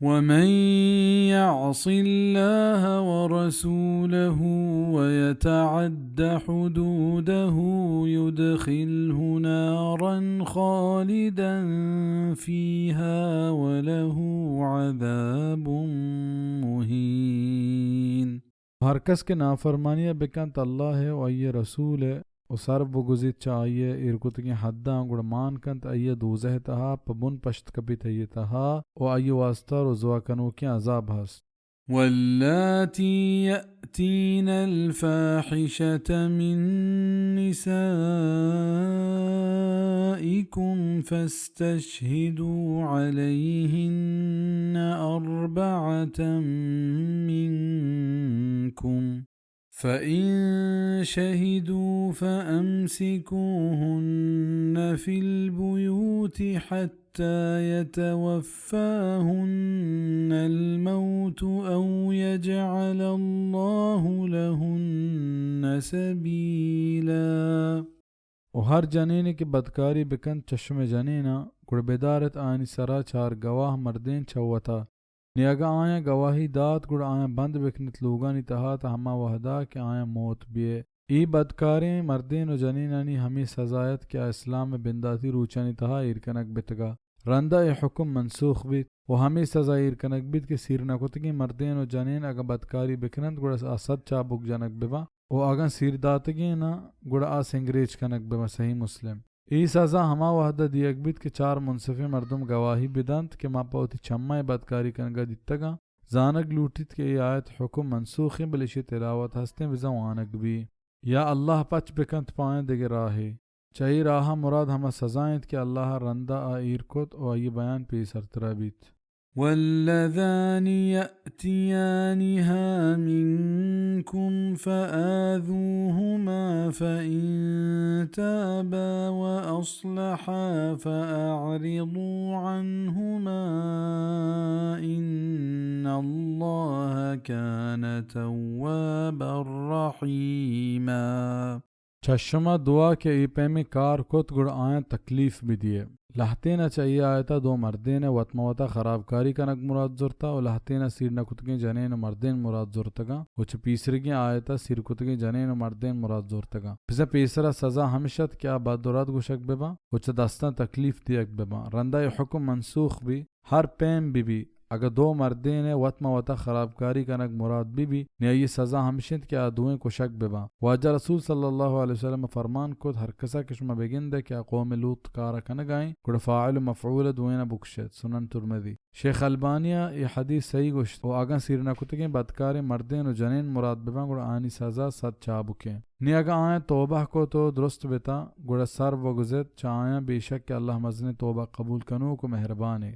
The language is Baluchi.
ومن يعص الله ورسوله ويتعد حدوده يدخله نارا خالدا فيها وله عذاب مهين۔ ہر کس کہ نافرمانی ءَ بکنت اللہ ءِ و آئی ءِ رسول ءِ و سر بگوزیت چہ آئی ءِ ایر کتگیں حداں، گڑا مان کنت آئی ءَ دوزہ ءِ تہا، پہ بن پشت کپیت آئی ءِ تہا و آئی ءِ واسطہ رسوا کنوکیں عذاب ہست۔ واللاتی یأتین الفاحشة من نسائکم فاستشهدوا علیهن أربعة منکم، فإن شهدوا فأمسكوهن في البيوت حتى يتوفاهن الموت أو يجعل الله لهن سبيلا۔ و ہر جنینے کہ بدکاری بکنت چہ شمئے جنیناں، گڑا بدارت آیانی سرا چار گواہ مردین چہ وتا۔ نی اگاں آیاں گواہی دات، گڑا آیاں بند بکنت لوگانی تہا تا ہما وہدا کہ آیاں موت بیئے۔ اے بدکاریں مردین و جنینانی ہمے سزا ات کہ آ اسلام ءِ بنداتی روچانی تہا ایر کنگ بتگا۔ رندا اے حکم منسوخ بیت و ہمے سزا ایر کنگ بیت کہ سیر نہ کتگیں مردین و جنین اگاں بدکاری بکننت، گڑا آ صد چابک جنگ بباں و اگاں سیر داتگیناں، گڑا آ سنگریچ کنگ بباں۔ صحیح مسلم۔ اے سزا ہما وہدا دیگ بیت کہ چار منصفیں مردم گواہی بدنت کہ ما پہ وتی چماں اے بدکاری کنگا دیتگاں۔ زانگ لوٹیت کہ اے آیت حکم منسوخیں، بلے ایشی تلاوت ہستیں، بزاں وانگ بی۔ یا اللہ پچ بکنت پہ آیاں دگہ راہے۔ چہ اے راہا مراد ہما سزا انت کہ اللہ رندا آ ایر کت و آئی بیان پیسرترا بیت۔ واللذان يأتيانها منكم فآذوهما فإن تابا وأصلحا فأعرضوا عنهما إن الله كان توابا رحيما۔ چہ شما دوا کہ اے پیمیں کار کت، گڑا آیاں تکلیف بدیئے۔ لہتینا چہ اے آیتا دو مردین ء وت مہ وتا خرابکاری کنگ مراد زرتا و لہتینا سیر نہ کتگیں جنین و مردین مراد زرتگاں و چہ پیسرگیں آیتا سیر کتگیں جنین و مردین مراد زرتگاں۔ بزاں پیسرا سزا ہمش ات کہ آ بد و رد گوشگ بباں و چہ دستاں تکلیف دیگ بباں۔ رندا اے حکم منسوخ بی۔ ہر پیم بہ بی، اگاں دو مردین ء وت مہ وتا خرابکاری کنگ مراد بہ بی، نی آئی سزا ہمش انت کہ آ دوئیں کشگ بہ باں۔ واجہ رسول صلی اللہ علیہ وسلم ء فرمان کت، ہر کسا کہ شما بگندئے کہ آ قوم لوط کارا کنگا ایں، گڑا فاعل و مفعول ء دوئینا بکشیت۔ سنن ترمذی۔ شیخ البانی ء اے حدیث صحیح گوشت و اگاں سیر نہ کتگیں بدکاریں مردین و جنین مراد بہ باں، گڑا آنی سزا صد چابکیں۔ نی اگاں آیاں توبہ کت و درست بتاں، گڑا سر بگوزیت چہ آیاں، بے شک کہ اللہ مزنیں توبہ قبول کنوک و مہربانے۔